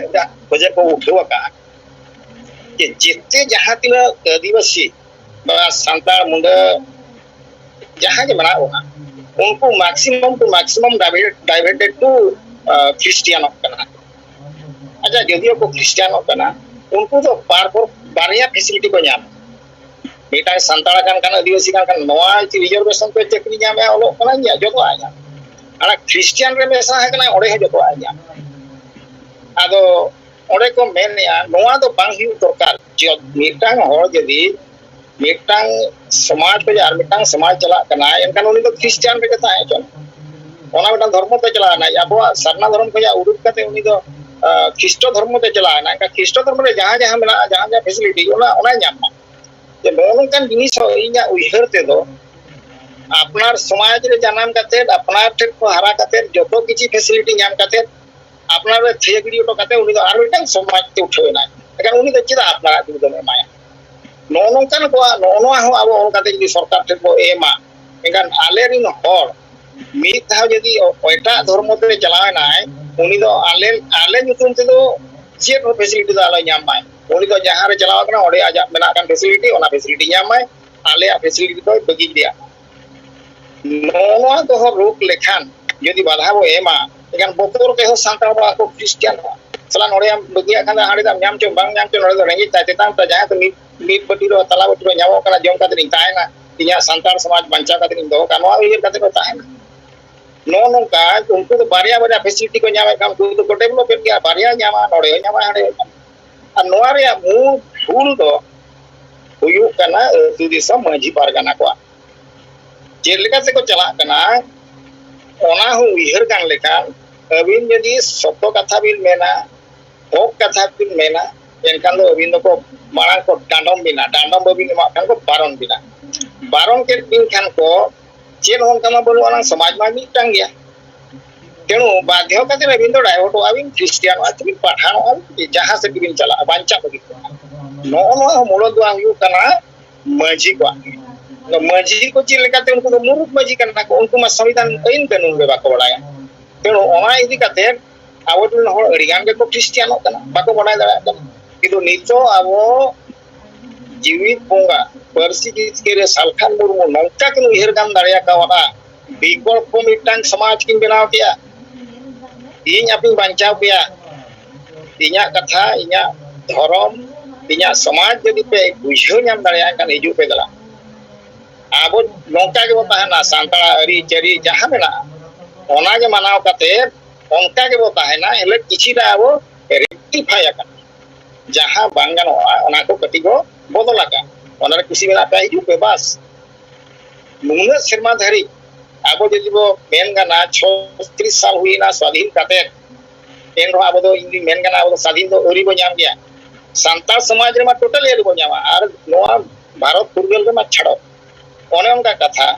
ᱠᱷᱚᱡᱟᱜ ᱠᱚ ᱩᱴᱷᱟᱹᱣ ᱟᱠᱟᱫᱼᱟ ᱡᱮ ᱡᱮᱛᱮ ᱡᱟᱦᱟᱸ ᱛᱤᱱᱟᱹᱜ ᱟᱹᱫᱤᱵᱟᱹᱥᱤ, ᱱᱚᱣᱟ ᱥᱟᱱᱛᱟᱲ, ᱢᱩᱰᱟᱹ, ᱡᱟᱦᱟᱸ ᱜᱮ ᱢᱮᱱᱟᱜ ᱵᱚᱱᱟ, ᱩᱱᱠᱩ maximum to maximum diverted to ᱠᱷᱨᱤᱥᱴᱤᱭᱟᱱᱚᱜ ᱠᱟᱱᱟ᱾ ᱟᱪᱪᱷᱟ, ᱡᱚᱫᱤᱭᱳ ᱠᱚ ᱠᱷᱨᱤᱥᱴᱤᱭᱟᱱᱚᱜ ᱠᱟᱱᱟ, ᱩᱱᱠᱩ ᱫᱚ ᱵᱟᱨ ᱯᱚᱨ ᱵᱟᱨᱭᱟ ᱯᱷᱮᱥᱤᱞᱤᱴᱤ ᱠᱚ ᱧᱟᱢᱟ᱾ ᱢᱤᱫᱴᱟᱝ ᱥᱟᱱᱛᱟᱲ ᱠᱟᱱ ᱠᱷᱟᱱ, ᱟᱹᱫᱤᱵᱟᱹᱥᱤ ᱠᱟᱱ ᱠᱷᱟᱱ, ᱱᱚᱣᱟ ᱨᱤᱡᱟᱨᱵᱷᱮᱥᱚᱱ ᱛᱮ ᱪᱟᱹᱠᱨᱤ ᱧᱟᱢᱮᱜᱼᱟ, ᱚᱞᱚᱜ ᱠᱟᱱᱟᱭ, ᱧᱟᱢ, ᱡᱚᱛᱚᱣᱟᱜ ᱧᱟᱢ᱾ ᱟᱨ ᱠᱷᱨᱤᱥᱴᱤᱭᱟᱱ ᱨᱮ ᱢᱮᱥᱟ ᱟᱠᱟᱱᱟᱭ, ᱚᱸᱰᱮ ᱦᱚᱸ ᱡᱚᱛᱚᱣᱟᱜ ᱧᱟᱢ᱾ ᱟᱫᱚ ᱚᱸᱰᱮ ᱠᱚ ᱢᱮᱱᱮᱜᱼᱟ, ᱱᱚᱣᱟ ᱫᱚ ᱵᱟᱝ ᱦᱩᱭᱩᱜ ᱫᱚᱨᱠᱟᱨ᱾ ᱡᱚ-, ᱢᱤᱫᱴᱟᱝ ᱦᱚᱲ ᱡᱩᱫᱤ ᱢᱤᱫᱴᱟᱝ ᱥᱚᱢᱟᱡᱽ ᱠᱷᱚᱱ ᱟᱨ ᱢᱤᱫᱴᱟᱝ ᱥᱚᱢᱟᱡᱽ ᱪᱟᱞᱟᱜ ᱠᱟᱱᱟᱭ, ᱮᱱᱠᱷᱟᱱ ᱩᱱᱤ ᱫᱚ ᱠᱷᱨᱤᱥᱴᱤᱭᱟᱱ ᱨᱮᱜᱮ ᱛᱟᱦᱮᱸ ᱦᱚᱪᱚᱱ᱾ ᱚᱱᱟ ᱢᱤᱫᱴᱟᱝ ᱫᱷᱚᱨᱢᱚ ᱛᱮ ᱪᱟᱞᱟᱣ ᱮᱱᱟᱭ᱾ ᱟᱵᱚᱣᱟᱜ ᱥᱟᱨᱱᱟ ᱫᱷᱚᱨᱚᱢ ᱠᱷᱚᱱᱟᱜ ᱩᱰᱩᱠ ᱠᱟᱛᱮ ᱩᱱᱤ ᱫᱚ, ᱟᱸ, ᱠᱷᱨᱤᱥᱴᱚ ᱫᱷᱚᱨᱢᱚ ᱛᱮ ᱪᱟᱞᱟᱣ ᱮᱱᱟᱭ᱾ ᱮᱱᱠᱷᱟᱱ ᱠᱷᱨᱤᱥᱴᱚ ᱫᱷᱚᱨᱢᱚ ᱨᱮ ᱡᱟᱦᱟᱸ ᱡᱟᱦᱟᱸ ᱢᱮᱱᱟᱜᱼᱟ, ᱡᱟᱦᱟᱸ ᱡᱟᱦᱟᱸ ᱯᱷᱮᱥᱤᱞᱤᱴᱤ, ᱚᱱᱟ, ᱚᱱᱟᱭ ᱧᱟᱢ ᱢᱟ᱾ ᱡᱮ ᱱᱚᱜᱼᱚ ᱱᱚᱝᱠᱟᱱ ᱡᱤᱱᱤᱥ ᱦᱚᱸ ᱤᱧᱟᱹᱜ ᱩᱭᱦᱟᱹᱨ ᱛᱮᱫᱚ ᱟᱯᱱᱟᱨ ᱥᱚᱢᱟᱡᱽ ᱨᱮ ᱡᱟᱱᱟᱢ ᱠᱟᱛᱮ, ᱟᱯᱱᱟᱨ ᱴᱷᱮᱱ ᱠᱷᱚᱱ ᱦᱟᱨᱟ ᱠᱟᱛᱮ, ᱡᱚᱛᱚ ᱠᱤᱪᱷᱩ ᱯᱷᱮᱥᱤᱞᱤᱴᱤ ᱧᱟᱢ ᱠᱟᱛᱮ, ᱟᱯᱱᱟᱨ ᱨᱮ ᱛᱷᱤᱭᱟᱹ ᱜᱤᱰᱤ ᱦᱚᱴᱚ ᱠᱟᱛᱮ ᱩᱱᱤ ᱫᱚ ᱟᱨ ᱢᱤᱫᱴᱟᱝ ᱥᱚᱢᱟᱡᱽ ᱛᱮ ᱩᱴᱷᱟᱹᱣ ᱮᱱᱟᱭ᱾ ᱮᱱᱠᱷᱟᱱ ᱩᱱᱤ ᱫᱚ ᱪᱮᱫᱟᱜ ᱟᱯᱱᱟᱨᱟᱜ ᱡᱩᱢᱤ ᱫᱚᱢ ᱮᱢᱟᱭᱟ? ᱱᱚᱜᱼᱚ ᱱᱚᱝᱠᱟᱱ ᱠᱚᱣᱟᱜ, ᱱᱚᱜᱼᱚ ᱱᱚᱣᱟ ᱦᱚᱸ ᱟᱵᱚ ᱚᱱᱠᱟᱛᱮ ᱡᱩᱫᱤ ᱥᱚᱨᱠᱟᱨ ᱴᱷᱮᱱ ᱵᱚ ᱮᱢᱟ, ᱮᱱᱠᱷᱟᱱ ᱟᱞᱮ ᱨᱮᱱ ᱦᱚᱲ ᱢᱤᱫ ᱫᱷᱟᱣ ᱡᱩᱫᱤ ᱮᱴᱟᱜ ᱫᱷᱚᱨᱢᱚ ᱛᱮ ᱪᱟᱞᱟᱣ ᱮᱱᱟᱭ, ᱩᱱᱤ ᱫᱚ ᱟᱞᱮ, ᱟᱞᱮ ᱧᱩᱛᱩᱢ ᱛᱮᱫᱚ ᱪᱮᱫ ᱦᱚᱸ ᱯᱷᱮᱥᱤᱞᱤᱴᱤ ᱫᱚ ᱟᱞᱚᱭ ᱧᱟᱢ ᱢᱟᱭ᱾ ᱩᱱᱤ ᱫᱚ ᱡᱟᱦᱟᱸ ᱨᱮ ᱪᱟᱞᱟᱣ ᱠᱟᱱᱟ, ᱚᱸᱰᱮ ᱟᱡᱟᱜ ᱢᱮᱱᱟᱜ ᱠᱟᱱ ᱯᱷᱮᱥᱤᱞᱤᱴᱤ, ᱚᱱᱟ ᱯᱷᱮᱥᱤᱞᱤᱴᱤ ᱧᱟᱢ ᱢᱟᱭ, ᱟᱞᱮᱭᱟᱜ ᱯᱷᱮᱥᱤᱞᱤᱴᱤ ᱫᱚᱭ ᱵᱟᱹᱜᱤ ᱜᱮᱭᱟ᱾ ᱱᱚᱣᱟ ᱫᱚᱦᱚ ᱨᱳᱠ ᱞᱮᱠᱷᱟᱱ, ᱡᱩᱫᱤ ᱵᱟᱫᱷᱟ ᱵᱚ ᱮᱢᱟ, ᱮᱱᱠᱷᱟᱱ ᱵᱚᱛᱚᱨ ᱛᱮᱦᱚᱸ ᱥᱟᱱᱛᱟᱲ ᱵᱚ ᱟᱠᱚ ᱠᱷᱨᱤᱥᱴᱤᱭᱟᱱᱚᱜᱼᱟ᱾ ᱥᱟᱞᱟ, ᱱᱚᱰᱮ ᱟᱢ ᱵᱟᱹᱜᱤᱭᱟᱜ ᱠᱷᱟᱱ ᱫᱚ ᱦᱟᱸᱰᱮ ᱫᱚ ᱧᱟᱢ ᱪᱚ ᱵᱟᱝ ᱧᱟᱢ ᱪᱚ, ᱱᱚᱰᱮ ᱫᱚ ᱨᱮᱸᱜᱮᱡ ᱛᱟᱭ ᱛᱮᱛᱟᱝ ᱛᱟᱭ, ᱡᱟᱦᱟᱸᱭ ᱫᱚ ᱢᱤᱫ, ᱢᱤᱫ ᱵᱟᱹᱴᱤ ᱨᱮ ᱛᱟᱞᱟ ᱵᱟᱹᱴᱤ ᱨᱮ ᱧᱟᱢᱚᱜ ᱠᱟᱱᱟ, ᱡᱚᱢ ᱠᱟᱛᱮ ᱤᱧ ᱛᱟᱦᱮᱱᱟ, ᱤᱧᱟᱹᱜ ᱥᱟᱱᱛᱟᱲ ᱥᱚᱢᱟᱡᱽ ᱵᱟᱧᱪᱟᱣ ᱠᱟᱛᱮ ᱤᱧ ᱫᱚᱦᱚ ᱠᱟᱜᱼᱟ, ᱱᱚᱣᱟ ᱩᱭᱦᱟᱹᱨ ᱠᱟᱛᱮ ᱠᱚ ᱛᱟᱦᱮᱱᱟ᱾ ᱱᱚᱜᱼᱚ ᱱᱚᱝᱠᱟ ᱩᱱᱠᱩ ᱫᱚ ᱵᱟᱨᱭᱟ ᱵᱟᱨᱭᱟ facility ᱠᱚ ᱧᱟᱢᱮᱫ ᱠᱷᱟᱱ ᱩᱱᱠᱩ ᱫᱚᱠᱚ develop ᱮᱫ ᱜᱮᱭᱟ, ᱵᱟᱨᱭᱟ ᱧᱟᱢᱟ, ᱱᱚᱰᱮ ᱦᱚᱸ ᱧᱟᱢᱟ, ᱦᱟᱸᱰᱮ ᱦᱚᱸ ᱧᱟᱢᱟ᱾ ᱟᱨ ᱱᱚᱣᱟ ᱨᱮᱭᱟᱜ ᱢᱩᱞ ᱵᱷᱩᱞ ᱫᱚ ᱦᱩᱭᱩᱜ ᱠᱟᱱᱟ ᱟᱹᱛᱩ ᱫᱤᱥᱚᱢ ᱢᱟᱹᱡᱷᱤ ᱯᱟᱨᱜᱟᱱᱟ ᱠᱚᱣᱟᱜ᱾ ᱪᱮᱫ ᱞᱮᱠᱟ ᱛᱮᱠᱚ ᱪᱟᱞᱟᱜ ᱠᱟᱱᱟ, ᱚᱱᱟ ᱦᱚᱸ ᱩᱭᱦᱟᱹᱨ ᱜᱟᱱ ᱞᱮᱠᱷᱟᱱ, ᱟᱹᱵᱤᱱ ᱡᱩᱫᱤ ᱥᱚᱛᱚ ᱠᱟᱛᱷᱟ ᱵᱤᱱ ᱢᱮᱱᱟ, ᱦᱚᱠ ᱠᱟᱛᱷᱟ ᱵᱤᱱ ᱢᱮᱱᱟ, ᱮᱱᱠᱷᱟᱱ ᱫᱚ ᱟᱹᱵᱤᱱ ᱫᱚᱠᱚ ᱢᱟᱲᱟᱝ ᱠᱚ ᱰᱟᱸᱰᱚᱢ ᱵᱤᱱᱟ, ᱰᱟᱸᱰᱚᱢ ᱵᱟᱹᱵᱤᱱ ᱮᱢᱟᱜ ᱠᱷᱟᱱ ᱠᱚ ᱵᱟᱨᱚᱱ ᱵᱤᱱᱟ᱾ ᱵᱟᱨᱚᱱ ᱠᱮᱫ ᱵᱤᱱ ᱠᱷᱟᱱ ᱠᱚ, ᱪᱮᱫ ᱦᱚᱸ ᱚᱱᱠᱟ ᱢᱟ ᱵᱟᱹᱱᱩᱜ ᱟᱱᱟᱝ, ᱥᱚᱢᱟᱡᱽ ᱢᱟ ᱢᱤᱫᱴᱟᱝ ᱜᱮᱭᱟ᱾ ᱛᱮᱬᱩ ᱵᱟᱫᱷᱭᱚ ᱠᱟᱛᱮ ᱟᱹᱵᱤᱱ ᱫᱚ divert ᱚᱜᱼᱟ ᱵᱤᱱ, ᱠᱷᱨᱤᱥᱴᱤᱭᱟᱱᱚᱜᱼᱟ ᱵᱤᱱ, ᱯᱟᱴᱷᱟᱱᱚᱜᱼᱟ ᱵᱤᱱ, ᱡᱟᱦᱟᱸ ᱥᱮᱫ ᱜᱮᱵᱤᱱ ᱪᱟᱞᱟᱜᱼᱟ ᱵᱟᱧᱪᱟᱣ ᱞᱟᱹᱜᱤᱫ ᱫᱚ᱾ ᱱᱚᱜᱼᱚ ᱱᱚᱣᱟ ᱦᱚᱸ ᱢᱩᱲ ᱫᱚ ᱦᱩᱭᱩᱜ ᱠᱟᱱᱟ ᱢᱟᱹᱡᱷᱤ ᱠᱚᱣᱟᱜ᱾ ᱟᱫᱚ ᱢᱟᱹᱡᱷᱤ ᱠᱚ ᱪᱮᱫ ᱞᱮᱠᱟᱛᱮ, ᱩᱱᱠᱩ ᱫᱚ ᱢᱩᱨᱩᱠ ᱢᱟᱹᱡᱷᱤ ᱠᱟᱱᱟ ᱠᱚ, ᱩᱱᱠᱩ ᱢᱟ ᱥᱚᱝᱵᱤᱫᱷᱟᱱ ᱟᱹᱭᱤᱱ ᱠᱟᱹᱱᱩᱱ ᱜᱮ ᱵᱟᱠᱚ ᱵᱟᱲᱟᱭᱟ᱾ ᱛᱮᱬᱩ ᱚᱱᱟ ᱤᱫᱤ ᱠᱟᱛᱮ ᱟᱵᱚ ᱨᱮᱱ ᱦᱚᱲ ᱟᱹᱰᱤ ᱜᱟᱱ ᱜᱮᱠᱚ ᱠᱷᱨᱤᱥᱴᱤᱭᱟᱱᱚᱜ ᱠᱟᱱᱟ, ᱵᱟᱠᱚ ᱵᱟᱰᱟᱭ ᱫᱟᱲᱮᱭᱟᱜ ᱠᱟᱱᱟ᱾ ᱠᱤᱱᱛᱩ ᱱᱤᱛᱚᱜ ᱟᱵᱚ ᱡᱤᱣᱤᱫ ᱵᱚᱸᱜᱟ ᱯᱟᱹᱨᱥᱤ ᱡᱤᱛᱠᱟᱹᱨᱤᱭᱟᱹ ᱥᱟᱞᱠᱷᱟᱱ ᱢᱩᱨᱢᱩ ᱱᱚᱝᱠᱟ ᱠᱤᱱ ᱩᱭᱦᱟᱹᱨ ᱜᱟᱱ ᱫᱟᱲᱮ ᱟᱠᱟᱣᱟᱫᱼᱟ, ᱵᱤᱠᱚᱞᱯᱚ ᱢᱤᱫᱴᱟᱝ ᱥᱚᱢᱟᱡᱽ ᱠᱤᱱ ᱵᱮᱱᱟᱣ ᱠᱮᱜᱼᱟ᱾ ᱤᱧ ᱟᱯᱮᱧ ᱵᱟᱧᱪᱟᱣ ᱯᱮᱭᱟ, ᱤᱧᱟᱹᱜ ᱠᱟᱛᱷᱟ, ᱤᱧᱟᱹᱜ ᱫᱷᱚᱨᱚᱢ, ᱤᱧᱟᱹᱜ ᱥᱚᱢᱟᱡᱽ ᱡᱩᱫᱤ ᱯᱮ ᱵᱩᱡᱷᱟᱹᱣ ᱧᱟᱢ ᱫᱟᱲᱮᱭᱟᱜ ᱠᱷᱟᱱ ᱦᱤᱡᱩᱜ ᱯᱮ ᱫᱮᱞᱟ᱾ ᱟᱵᱚ ᱱᱚᱝᱠᱟ ᱜᱮᱵᱚ ᱛᱟᱦᱮᱱᱟ, ᱥᱟᱱᱛᱟᱲᱟᱜ ᱟᱹᱨᱤᱪᱟᱹᱞᱤ ᱡᱟᱦᱟᱸ ᱢᱮᱱᱟᱜᱼᱟ ᱚᱱᱟ ᱜᱮ ᱢᱟᱱᱟᱣ ᱠᱟᱛᱮ ᱚᱱᱠᱟ ᱜᱮᱵᱚ ᱛᱟᱦᱮᱱᱟ᱾ ᱮᱱᱦᱤᱞᱳᱜ ᱠᱤᱪᱷᱤᱴᱟ ᱟᱵᱚ rectify ᱟᱠᱟᱱᱟ, ᱡᱟᱦᱟᱸ ᱵᱟᱝ ᱜᱟᱱᱚᱜᱼᱟ ᱚᱱᱟ ᱠᱚ ᱠᱟᱹᱴᱤᱡ ᱵᱚ ᱵᱚᱫᱚᱞ ᱟᱠᱟᱫ, ᱚᱱᱟ ᱨᱮ ᱠᱩᱥᱤ ᱢᱮᱱᱟᱜ ᱯᱮ ᱦᱤᱡᱩᱜ ᱯᱮ ᱵᱟᱥ᱾ ᱱᱩᱱᱟᱹᱜ ᱥᱮᱨᱢᱟ ᱫᱷᱟᱹᱨᱤᱡ ᱟᱵᱚ ᱡᱩᱫᱤ ᱵᱚ ᱢᱮᱱ ᱜᱟᱱᱟ ᱪᱷᱚᱛᱨᱤᱥ ᱥᱟᱞ ᱦᱩᱭᱱᱟ ᱥᱟᱹᱫᱷᱤᱱ ᱠᱟᱛᱮ, ᱮᱱ ᱨᱮᱦᱚᱸ ᱟᱵᱚ ᱫᱚ ᱤᱧ ᱫᱩᱧ ᱢᱮᱱ ᱜᱟᱱᱟ ᱟᱵᱚ ᱫᱚ ᱥᱟᱹᱫᱷᱤᱱ ᱫᱚ ᱟᱹᱣᱨᱤ ᱵᱚ ᱧᱟᱢ ᱜᱮᱭᱟ᱾ ᱥᱟᱱᱛᱟᱲ ᱥᱚᱢᱟᱡᱽ ᱨᱮᱢᱟ totally ᱟᱹᱣᱨᱤ ᱵᱚ ᱧᱟᱢᱟ, ᱟᱨ ᱱᱚᱣᱟ ᱵᱷᱟᱨᱚᱛ ᱯᱷᱩᱨᱜᱟᱹᱞ ᱨᱮᱢᱟ ᱪᱷᱟᱲᱚ᱾ ᱚᱱᱮ ᱚᱱᱠᱟ ᱠᱟᱛᱷᱟ᱾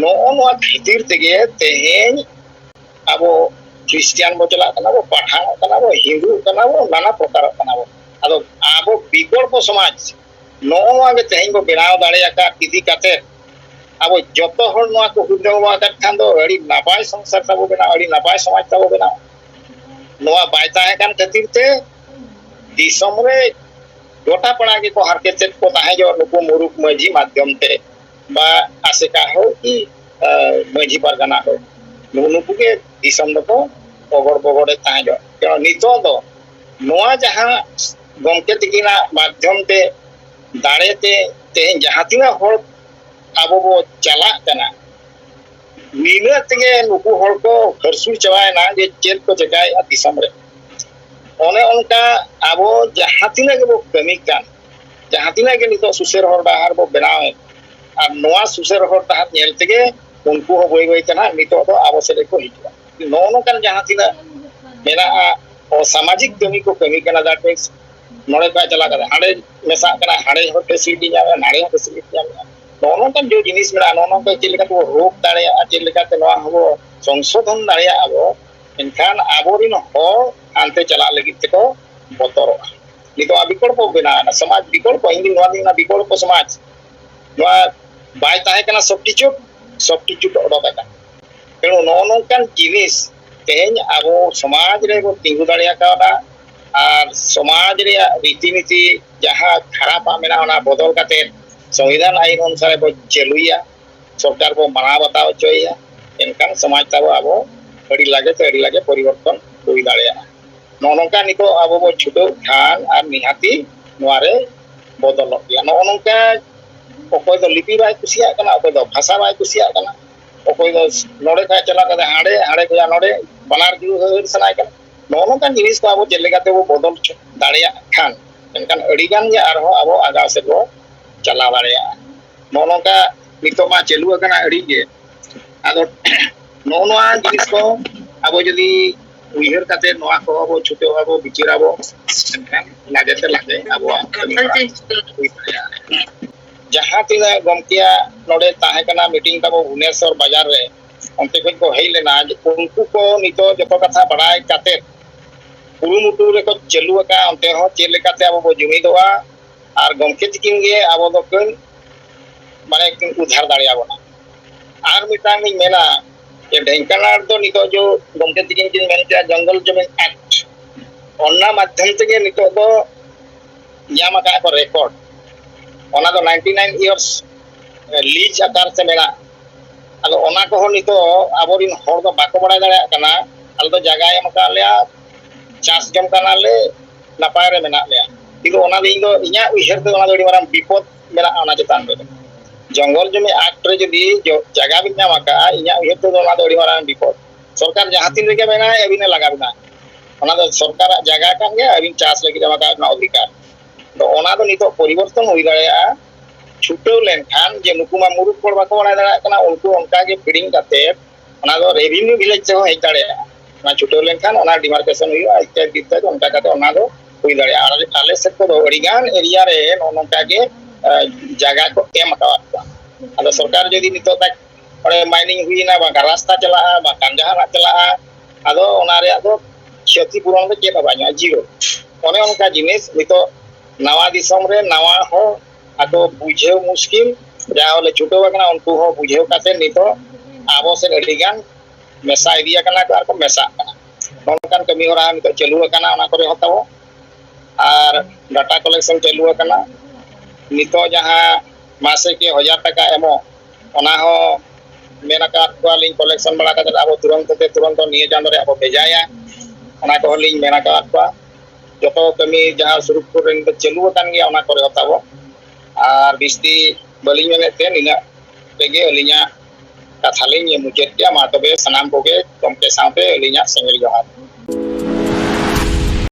ᱱᱚᱜᱼᱚ ᱱᱚᱣᱟ ᱠᱷᱟᱹᱛᱤᱨ ᱛᱮᱜᱮ ᱛᱮᱦᱮᱧ ᱟᱵᱚ ᱠᱷᱨᱤᱥᱴᱤᱭᱟᱱ ᱵᱚ ᱪᱟᱞᱟᱜ ᱠᱟᱱᱟ ᱵᱚ, ᱯᱟᱴᱷᱟᱱᱚᱜ ᱠᱟᱱᱟ ᱵᱚ, ᱦᱤᱱᱫᱩᱜ ᱠᱟᱱᱟ ᱵᱚ, ᱱᱟᱱᱟ ᱯᱨᱚᱠᱟᱨᱚᱜ ᱠᱟᱱᱟ ᱵᱚ᱾ ᱟᱫᱚ ᱟᱵᱚ ᱵᱤᱠᱚᱞᱯᱚ ᱥᱚᱢᱟᱡᱽ ᱱᱚᱜᱼᱚ ᱱᱚᱣᱟ ᱜᱮ ᱛᱮᱦᱮᱧ ᱵᱚ ᱵᱮᱱᱟᱣ ᱫᱟᱲᱮ ᱟᱠᱟᱫ ᱤᱫᱤ ᱠᱟᱛᱮ ᱟᱵᱚ ᱡᱚᱛᱚ ᱦᱚᱲ ᱱᱚᱣᱟ ᱠᱚ ᱦᱩᱫᱟᱹ ᱟᱠᱟᱫ ᱠᱷᱟᱱ ᱫᱚ ᱟᱹᱰᱤ ᱱᱟᱯᱟᱭ ᱥᱚᱝᱥᱟᱨ ᱛᱟᱵᱚ ᱵᱮᱱᱟᱣ, ᱟᱹᱰᱤ ᱱᱟᱯᱟᱭ ᱥᱚᱢᱟᱡᱽ ᱛᱟᱵᱚ ᱵᱮᱱᱟᱣ᱾ ᱱᱚᱣᱟ ᱵᱟᱭ ᱛᱟᱦᱮᱸ ᱠᱟᱱ ᱠᱷᱟᱹᱛᱤᱨ ᱛᱮ ᱫᱤᱥᱚᱢ ᱨᱮ ᱜᱚᱴᱟ ᱯᱟᱲᱟ ᱜᱮᱠᱚ ᱦᱟᱨᱠᱮᱛ ᱛᱮᱫ ᱠᱚ ᱛᱟᱦᱮᱸ ᱡᱚᱜ ᱱᱩᱠᱩ ᱢᱩᱨᱩᱠ ᱢᱟᱹᱡᱷᱤ ᱢᱟᱫᱽᱫᱷᱚᱢ ᱛᱮ, ᱵᱟ ᱟᱥᱮᱠᱟ ᱦᱳᱠ ᱠᱤ, ᱟᱸ, ᱢᱟᱹᱡᱷᱤ ᱯᱟᱨᱜᱟᱱᱟ ᱦᱳᱠ, ᱱᱩᱜᱩ ᱱᱩᱠᱩ ᱜᱮ ᱫᱤᱥᱚᱢ ᱫᱚᱠᱚ ᱚᱜᱚᱲ ᱵᱚᱜᱚᱲᱮᱫ ᱛᱟᱦᱮᱸ ᱡᱚᱜ᱾ ᱛᱚ ᱱᱤᱛᱚᱜ ᱫᱚ ᱱᱚᱣᱟ ᱡᱟᱦᱟᱸ ᱜᱚᱢᱠᱮ ᱛᱤᱠᱤᱱᱟᱜ ᱢᱟᱫᱽᱫᱷᱚᱢ ᱛᱮ ᱫᱟᱲᱮ ᱛᱮ ᱛᱮᱦᱮᱧ ᱡᱟᱦᱟᱸ ᱛᱤᱱᱟᱹᱜ ᱦᱚᱲ ᱟᱵᱚ ᱵᱚ ᱪᱟᱞᱟᱜ ᱠᱟᱱᱟ, ᱱᱤᱱᱟᱹᱜ ᱛᱮᱜᱮ ᱱᱩᱠᱩ ᱦᱚᱲ ᱠᱚ ᱦᱟᱹᱨᱥᱩᱲ ᱪᱟᱵᱟᱭᱮᱱᱟ ᱡᱮ ᱪᱮᱫ ᱠᱚ ᱪᱮᱠᱟᱭᱮᱫᱼᱟ ᱫᱤᱥᱚᱢ ᱨᱮ᱾ ᱚᱱᱮ ᱚᱱᱠᱟ ᱟᱵᱚ ᱡᱟᱦᱟᱸ ᱛᱤᱱᱟᱹᱜ ᱜᱮᱵᱚ ᱠᱟᱹᱢᱤ ᱠᱟᱱ, ᱡᱟᱦᱟᱸ ᱛᱤᱱᱟᱹᱜ ᱜᱮ ᱱᱤᱛᱚᱜ ᱥᱩᱥᱟᱹᱨ ᱦᱚᱨ ᱰᱟᱦᱟᱨ ᱵᱚ ᱵᱮᱱᱟᱣᱮᱫ, ᱟᱨ ᱱᱚᱣᱟ ᱥᱩᱥᱟᱹᱨ ᱦᱚᱨ ᱰᱟᱦᱟᱨ ᱧᱮᱞ ᱛᱮᱜᱮ ᱩᱱᱠᱩ ᱦᱚᱸ ᱵᱟᱹᱭ ᱵᱟᱹᱭ ᱛᱮ ᱱᱟᱦᱟᱜ ᱱᱤᱛᱚᱜ ᱫᱚ ᱟᱵᱚ ᱥᱮᱫ ᱜᱮᱠᱚ ᱦᱤᱡᱩᱜᱼᱟ᱾ ᱱᱚᱜᱼᱚ ᱱᱚᱝᱠᱟᱱ ᱡᱟᱦᱟᱸ ᱛᱤᱱᱟᱹᱜ ᱢᱮᱱᱟᱜᱼᱟ ᱚᱥᱟᱢᱟᱡᱤᱠ ᱠᱟᱹᱢᱤ ᱠᱚ ᱠᱟᱹᱢᱤ ᱠᱟᱱᱟ, that means ᱱᱚᱰᱮ ᱠᱷᱚᱱ ᱪᱟᱞᱟᱜ ᱠᱟᱱᱟ ᱦᱟᱸᱰᱮ ᱢᱮᱥᱟᱜ ᱠᱟᱱᱟ, ᱦᱟᱸᱰᱮ ᱦᱚᱸ facility ᱧᱟᱢᱮᱜᱼᱟ, ᱱᱟᱰᱮ ᱦᱚᱸ facility ᱧᱟᱢᱮᱜᱼᱟ᱾ ᱱᱚᱜᱼᱚ ᱱᱚᱝᱠᱟᱱ ᱡᱮ ᱡᱤᱱᱤᱥ ᱢᱮᱱᱟᱜᱼᱟ, ᱱᱚᱜᱼᱚ ᱱᱚᱝᱠᱟ ᱪᱮᱫ ᱞᱮᱠᱟᱛᱮ ᱵᱚ ᱨᱳᱠ ᱫᱟᱲᱮᱭᱟᱜᱼᱟ, ᱪᱮᱫ ᱞᱮᱠᱟᱛᱮ ᱱᱚᱣᱟ ᱦᱚᱸᱵᱚ ᱥᱚᱝᱥᱳᱫᱷᱚᱱ ᱫᱟᱲᱮᱭᱟᱜᱼᱟ ᱵᱚ, ᱮᱱᱠᱷᱟᱱ ᱟᱵᱚᱨᱮᱱ ᱦᱚᱲ ᱦᱟᱱᱛᱮ ᱪᱟᱞᱟᱜ ᱞᱟᱹᱜᱤᱫ ᱛᱮᱠᱚ ᱵᱚᱛᱚᱨᱚᱜᱼᱟ᱾ ᱱᱤᱛᱚᱜ ᱵᱤᱠᱚᱞᱯᱚ ᱵᱮᱱᱟᱣ ᱮᱱᱟ, ᱥᱚᱢᱟᱡᱽ ᱵᱤᱠᱚᱞᱯᱚ, ᱤᱧ ᱫᱩᱧ ᱱᱚᱣᱟ ᱫᱩᱧ ᱢᱮᱱᱟ ᱵᱤᱠᱚᱞᱯᱚ ᱥᱚᱢᱟᱡᱽ᱾ ᱱᱚᱣᱟ ᱵᱟᱭ ᱛᱟᱦᱮᱸ ᱠᱟᱱᱟ substitute, substitute ᱚᱰᱚᱠ ᱟᱠᱟᱱᱟ᱾ ᱛᱮᱬᱩ ᱱᱚᱜᱼᱚ ᱱᱚᱝᱠᱟᱱ ᱡᱤᱱᱤᱥ ᱛᱮᱦᱮᱧ ᱟᱵᱚ ᱥᱚᱢᱟᱡᱽ ᱨᱮ ᱵᱚ ᱛᱤᱸᱜᱩ ᱫᱟᱲᱮ ᱟᱠᱟᱣᱫᱟ, ᱟᱨ ᱥᱚᱢᱟᱡᱽ ᱨᱮᱭᱟᱜ ᱨᱤᱛᱤ ᱱᱤᱛᱤ ᱡᱟᱦᱟᱸ ᱠᱷᱟᱨᱟᱯᱟᱜ ᱢᱮᱱᱟᱜᱼᱟ, ᱚᱱᱟ ᱵᱚᱫᱚᱞ ᱠᱟᱛᱮ ᱥᱚᱝᱵᱤᱫᱷᱟᱱ ᱟᱹᱭᱤᱱ ᱚᱱᱩᱥᱟᱨᱮ ᱵᱚ ᱪᱟᱹᱞᱩᱭᱟ, ᱥᱚᱨᱠᱟᱨ ᱵᱚ ᱢᱟᱱᱟᱣ ᱵᱟᱛᱟᱣ ᱦᱚᱪᱚᱭᱮᱭᱟ, ᱮᱱᱠᱷᱟᱱ ᱥᱚᱢᱟᱡᱽ ᱛᱟᱵᱚ ᱟᱵᱚ ᱟᱹᱰᱤ ᱞᱟᱜᱮ ᱛᱮ ᱟᱹᱰᱤ ᱞᱟᱜᱮ ᱯᱚᱨᱤᱵᱚᱨᱛᱚᱱ ᱦᱩᱭ ᱫᱟᱲᱮᱭᱟᱜᱼᱟ᱾ ᱱᱚᱜᱼᱚ ᱱᱚᱝᱠᱟ ᱱᱤᱛᱚᱜ ᱟᱵᱚ ᱵᱚ ᱪᱷᱩᱴᱟᱹᱣ ᱠᱷᱟᱱ ᱟᱨ ᱱᱤᱦᱟᱹᱛᱤ ᱱᱚᱣᱟ ᱨᱮ ᱵᱚᱫᱚᱞᱚᱜ ᱜᱮᱭᱟ᱾ ᱱᱚᱜᱼᱚ ᱱᱚᱝᱠᱟ ᱚᱠᱚᱭ ᱫᱚ ᱞᱤᱯᱤ ᱵᱟᱭ ᱠᱩᱥᱤᱭᱟᱜ ᱠᱟᱱᱟ, ᱚᱠᱚᱭ ᱫᱚ ᱵᱷᱟᱥᱟ ᱵᱟᱭ ᱠᱩᱥᱤᱭᱟᱜ ᱠᱟᱱᱟ, ᱚᱠᱚᱭ ᱫᱚ ᱱᱚᱰᱮ ᱠᱷᱚᱱ ᱪᱟᱞᱟᱣ ᱠᱟᱛᱮ ᱦᱟᱸᱰᱮ, ᱦᱟᱸᱰᱮ ᱠᱷᱚᱱ ᱱᱚᱰᱮ ᱵᱟᱱᱟᱨ ᱡᱩᱲᱟᱹ ᱦᱟᱹᱨ ᱥᱟᱱᱟᱭ ᱠᱟᱱᱟ᱾ ᱱᱚᱜᱼᱚ ᱱᱚᱝᱠᱟᱱ ᱡᱤᱱᱤᱥ ᱠᱚ ᱟᱵᱚ ᱪᱮᱫ ᱞᱮᱠᱟᱛᱮ ᱵᱚ ᱵᱚᱫᱚᱞ ᱦᱚᱪᱚ ᱫᱟᱲᱮᱭᱟᱜ ᱠᱷᱟᱱ, ᱮᱱᱠᱷᱟᱱ ᱟᱹᱰᱤ ᱜᱟᱱ ᱜᱮ ᱟᱨᱦᱚᱸ ᱟᱵᱚ ᱟᱜᱟᱢ ᱥᱮᱫ ᱵᱚ ᱪᱟᱞᱟᱣ ᱫᱟᱲᱮᱭᱟᱜᱼᱟ᱾ ᱱᱚᱜᱼᱚ ᱱᱚᱝᱠᱟ ᱱᱤᱛᱚᱜ ᱢᱟ ᱪᱟᱹᱞᱩ ᱟᱠᱟᱱᱟ ᱟᱹᱰᱤ ᱜᱮ᱾ ᱟᱫᱚ ᱱᱚᱜᱼᱚ ᱱᱚᱣᱟ ᱡᱤᱱᱤᱥ ᱠᱚ ᱟᱵᱚ ᱡᱩᱫᱤ ᱩᱭᱦᱟᱹᱨ ᱠᱟᱛᱮ ᱱᱚᱣᱟ ᱠᱚ ᱟᱵᱚ ᱪᱷᱩᱴᱟᱹᱣ ᱟᱵᱚ, ᱵᱤᱪᱟᱹᱨ ᱟᱵᱚ, ᱮᱱᱠᱷᱟᱱ ᱞᱟᱜᱮ ᱛᱮ ᱞᱟᱜᱮ ᱟᱵᱚᱣᱟᱜ ᱠᱟᱹᱢᱤ ᱦᱚᱨᱟ ᱦᱩᱭ ᱫᱟᱲᱮᱭᱟᱜᱼᱟ᱾ ᱡᱟᱦᱟᱸ ᱛᱤᱱᱟᱹᱜ ᱜᱚᱢᱠᱮᱭᱟᱜ ᱱᱚᱰᱮ ᱛᱟᱦᱮᱸ ᱠᱟᱱᱟ meeting ᱛᱟᱵᱚ ᱵᱷᱩᱵᱽᱱᱮᱥᱚᱨ ᱵᱟᱡᱟᱨ ᱨᱮ, ᱚᱱᱛᱮ ᱠᱷᱚᱱ ᱠᱚ ᱦᱮᱡ ᱞᱮᱱᱟ, ᱡᱮ ᱩᱱᱠᱩ ᱠᱚ ᱱᱤᱛᱚᱜ ᱡᱚᱛᱚ ᱠᱟᱛᱷᱟ ᱵᱟᱲᱟᱭ ᱠᱟᱛᱮ ᱠᱩᱨᱩᱢᱩᱴᱩ ᱨᱮᱠᱚ ᱪᱟᱹᱞᱩ ᱟᱠᱟᱫᱼᱟ, ᱚᱱᱛᱮ ᱦᱚᱸ ᱪᱮᱫ ᱞᱮᱠᱟᱛᱮ ᱟᱵᱚ ᱵᱚ ᱡᱩᱢᱤᱫᱚᱜᱼᱟ ᱟᱨ ᱜᱚᱢᱠᱮ ᱛᱤᱠᱤᱱ ᱜᱮ ᱟᱵᱚ ᱫᱚᱠᱤᱱ ᱢᱟᱱᱮ ᱠᱤᱱ ᱩᱫᱷᱟᱨ ᱫᱟᱲᱮᱭᱟᱵᱚᱱᱟ᱾ ᱟᱨ ᱢᱤᱫᱴᱟᱝ ᱞᱤᱧ ᱢᱮᱱᱟ ᱡᱮ ᱰᱷᱮᱝᱠᱟᱱᱟᱞ ᱫᱚ ᱱᱤᱛᱚᱜ ᱡᱚ ᱜᱚᱢᱠᱮ ᱛᱤᱠᱤᱱ ᱠᱤᱱ ᱢᱮᱱ ᱠᱮᱜᱼᱟ ᱡᱚᱝᱜᱚᱞ ᱡᱚᱢᱤᱱ ᱮᱠᱴ, ᱚᱱᱟ ᱢᱟᱫᱽᱫᱷᱚᱢ ᱛᱮᱜᱮ ᱱᱤᱛᱚᱜ ᱫᱚ ᱧᱟᱢ ᱟᱠᱟᱫ ᱠᱚ ᱨᱮᱠᱚᱨᱰ᱾ ᱚᱱᱟ ᱫᱚ ninety nine years lease ᱟᱠᱟᱨ ᱛᱮ ᱢᱮᱱᱟᱜᱼᱟ᱾ ᱟᱫᱚ ᱚᱱᱟ ᱠᱚᱦᱚᱸ ᱱᱤᱛᱚᱜ ᱟᱵᱚᱨᱮᱱ ᱦᱚᱲ ᱫᱚ ᱵᱟᱠᱚ ᱵᱟᱲᱟᱭ ᱫᱟᱲᱮᱭᱟᱜ ᱠᱟᱱᱟ᱾ ᱟᱞᱮ ᱫᱚ ᱡᱟᱭᱜᱟᱭ ᱮᱢ ᱟᱠᱟᱫ ᱞᱮᱭᱟ, ᱪᱟᱥ ᱡᱚᱝ ᱠᱟᱱᱟᱞᱮ, ᱱᱟᱯᱟᱭ ᱨᱮ ᱢᱮᱱᱟᱜ ᱞᱮᱭᱟ, ᱠᱤᱱᱛᱩ ᱚᱱᱟ ᱫᱚ ᱤᱧ ᱫᱚ ᱤᱧᱟᱹᱜ ᱩᱭᱦᱟᱹᱨ ᱛᱮ ᱚᱱᱟ ᱫᱚ ᱟᱹᱰᱤ ᱢᱟᱨᱟᱝ ᱵᱤᱯᱚᱫ ᱢᱮᱱᱟᱜᱼᱟ ᱚᱱᱟ ᱪᱮᱛᱟᱱ ᱨᱮ᱾ ᱡᱚᱝᱜᱚᱞ ᱡᱚᱢᱤ ᱟᱠᱴ ᱨᱮ ᱡᱩᱫᱤ ᱡᱚ- ᱡᱟᱭᱜᱟ ᱵᱤᱱ ᱧᱟᱢ ᱟᱠᱟᱫᱼᱟ, ᱤᱧᱟᱹᱜ ᱩᱭᱦᱟᱹᱨ ᱛᱮᱫᱚ ᱚᱱᱟ ᱫᱚ ᱟᱹᱰᱤ ᱢᱟᱨᱟᱝ ᱵᱤᱯᱚᱫ᱾ ᱥᱚᱨᱠᱟᱨ ᱡᱟᱦᱟᱸ ᱛᱤᱱ ᱨᱮᱜᱮ ᱢᱮᱱᱟᱭ, ᱟᱹᱵᱤᱱᱮ ᱞᱟᱜᱟ ᱵᱤᱱᱟ᱾ ᱚᱱᱟ ᱫᱚ ᱥᱚᱨᱠᱟᱨᱟᱜ ᱡᱟᱭᱜᱟ ᱠᱟᱱ ᱜᱮᱭᱟ, ᱟᱹᱵᱤᱱ ᱪᱟᱥ ᱞᱟᱹᱜᱤᱫ ᱮᱢ ᱟᱠᱟᱫ ᱨᱮᱱᱟᱜ ᱚᱫᱷᱤᱠᱟᱨ᱾ ᱛᱚ, ᱚᱱᱟ ᱫᱚ ᱱᱤᱛᱚᱜ ᱯᱚᱨᱤᱵᱚᱨᱛᱚᱱ ᱦᱩᱭ ᱫᱟᱲᱮᱭᱟᱜᱼᱟ᱾ ᱪᱷᱩᱴᱟᱹᱣ ᱞᱮᱱᱠᱷᱟᱱ ᱡᱮ ᱱᱩᱠᱩ ᱢᱟ ᱢᱩᱨᱩᱠ ᱦᱚᱲ ᱵᱟᱠᱚ ᱵᱟᱲᱟᱭ ᱫᱟᱲᱮᱭᱟᱜ ᱠᱟᱱᱟ, ᱩᱱᱠᱩ ᱚᱱᱠᱟ ᱜᱮ ᱯᱷᱤᱰᱤᱝ ᱠᱟᱛᱮ ᱚᱱᱟ ᱫᱚ ᱨᱮᱵᱷᱤᱱᱤᱭᱩ ᱵᱷᱤᱞᱮᱡᱽ ᱛᱮᱦᱚᱸ ᱦᱮᱡ ᱫᱟᱲᱮᱭᱟᱜᱼᱟ᱾ ᱚᱱᱟ ᱪᱷᱩᱴᱟᱹᱣ ᱞᱮᱱᱠᱷᱟᱱ ᱚᱱᱟ ᱰᱤᱢᱟᱨᱠᱮᱥᱚᱱ ᱦᱩᱭᱩᱜᱼᱟ, ᱤᱛᱟᱹ ᱵᱤᱛᱟᱹ ᱚᱱᱠᱟ ᱠᱟᱛᱮ ᱚᱱᱟ ᱫᱚ ᱦᱩᱭ ᱫᱟᱲᱮᱭᱟᱜᱼᱟ᱾ ᱟᱨ ᱟᱞᱮ ᱥᱮᱫ ᱠᱚᱫᱚ ᱟᱹᱰᱤᱜᱟᱱ ᱮᱨᱤᱭᱟ ᱨᱮ ᱱᱚᱜᱼᱚ ᱱᱚᱝᱠᱟ ᱜᱮ, ᱮ, ᱡᱟᱭᱜᱟ ᱠᱚ ᱮᱢ ᱟᱠᱟᱫ ᱠᱚᱣᱟ᱾ ᱟᱫᱚ ᱥᱚᱨᱠᱟᱨ ᱡᱩᱫᱤ ᱱᱤᱛᱚᱜ ᱫᱟᱜ ᱚᱸᱰᱮ ᱢᱟᱭᱱᱤᱝ ᱦᱩᱭᱱᱟ, ᱵᱟᱝᱠᱷᱟᱱ ᱨᱟᱥᱛᱟ ᱪᱟᱞᱟᱜᱼᱟ, ᱵᱟᱝᱠᱷᱟᱱ ᱡᱟᱦᱟᱱᱟᱜ ᱪᱟᱞᱟᱜᱼᱟ, ᱟᱫᱚ ᱚᱱᱟ ᱨᱮᱭᱟᱜ ᱫᱚ ᱠᱷᱚᱛᱤ ᱯᱩᱨᱚᱱ ᱫᱚ ᱪᱮᱫ ᱦᱚᱸ ᱵᱟᱝ ᱦᱩᱭᱩᱜᱼᱟ, ᱡᱤᱨᱳ᱾ ᱚᱱᱮ ᱚᱱᱠᱟ ᱡᱤᱱᱤᱥ ᱱᱤᱛᱚᱜ ᱱᱟᱣᱟ ᱫᱤᱥᱚᱢ ᱨᱮ ᱱᱟᱣᱟ ᱦᱚᱲ ᱟᱠᱚ ᱵᱩᱡᱷᱟᱹᱣ ᱢᱩᱥᱠᱤᱞ, ᱡᱟᱦᱟᱸ ᱞᱮ ᱪᱷᱩᱴᱟᱹᱣ ᱟᱠᱟᱱᱟ ᱩᱱᱠᱩ ᱦᱚᱸ ᱵᱩᱡᱷᱟᱹᱣ ᱠᱟᱛᱮ ᱱᱤᱛᱚᱜ ᱟᱵᱚ ᱥᱮᱫ ᱟᱹᱰᱤ ᱜᱟᱱ ᱢᱮᱥᱟ ᱤᱫᱤ ᱟᱠᱟᱱᱟ ᱠᱚ ᱟᱨ ᱠᱚ ᱢᱮᱥᱟᱜ ᱠᱟᱱᱟ᱾ ᱱᱚᱝᱠᱟᱱ ᱠᱟᱹᱢᱤ ᱦᱚᱨᱟ ᱱᱤᱛᱚᱜ ᱪᱟᱹᱞᱩ ᱟᱠᱟᱱᱟ, ᱚᱱᱟ ᱠᱚᱨᱮ ᱦᱚᱸ ᱛᱟᱵᱚ ᱟᱨ ᱰᱟᱴᱟ ᱠᱟᱞᱮᱠᱥᱚᱱ ᱪᱟᱹᱞᱩ ᱟᱠᱟᱱᱟ᱾ ᱱᱤᱛᱚᱜ ᱡᱟᱦᱟᱸ ᱢᱟᱥᱮ ᱠᱤ ᱦᱟᱡᱟᱨ ᱴᱟᱠᱟ ᱮᱢᱚᱜ, ᱚᱱᱟ ᱦᱚᱸ ᱢᱮᱱ ᱟᱠᱟᱫ ᱠᱚᱣᱟᱞᱤᱧ ᱠᱟᱞᱮᱠᱥᱚᱱ ᱵᱟᱲᱟ ᱠᱟᱛᱮ ᱟᱵᱚ ᱛᱩᱨᱟᱹᱱᱛ ᱛᱮ ᱛᱩᱨᱟᱹᱱᱛ ᱱᱤᱭᱟᱹ ᱪᱟᱸᱫᱚ ᱨᱮ ᱟᱵᱚ ᱵᱷᱮᱡᱟᱭᱟ, ᱚᱱᱟ ᱠᱚᱦᱚᱸ ᱞᱤᱧ ᱢᱮᱱ ᱟᱠᱟᱫ ᱠᱚᱣᱟ᱾ ᱡᱚᱛᱚ ᱠᱟᱹᱢᱤ ᱡᱟᱦᱟᱸ ᱥᱩᱨᱩᱠᱷᱩᱨ ᱨᱮ ᱱᱤᱛᱚᱜ ᱪᱟᱹᱞᱩ ᱟᱠᱟᱱ ᱜᱮᱭᱟ, ᱚᱱᱟ ᱠᱚᱨᱮ ᱦᱚᱸ ᱛᱟᱵᱚ᱾ ᱟᱨ ᱵᱤᱥᱛᱤ ᱵᱟᱹᱞᱤᱧ ᱢᱮᱱᱮᱫ ᱛᱮ, ᱱᱤᱱᱟᱹᱜ ᱛᱮᱜᱮ ᱟᱹᱞᱤᱧᱟᱜ ᱠᱟᱛᱷᱟ ᱞᱤᱧ ᱢᱩᱪᱟᱹᱫ ᱠᱮᱫᱼᱟ᱾ ᱢᱟ ᱛᱚᱵᱮ ᱥᱟᱱᱟᱢ ᱠᱚᱜᱮ ᱜᱚᱢᱠᱮ ᱥᱟᱶᱛᱮ ᱟᱹᱞᱤᱧᱟᱜ ᱥᱮᱸᱜᱮᱞ ᱡᱚᱦᱟᱨ᱾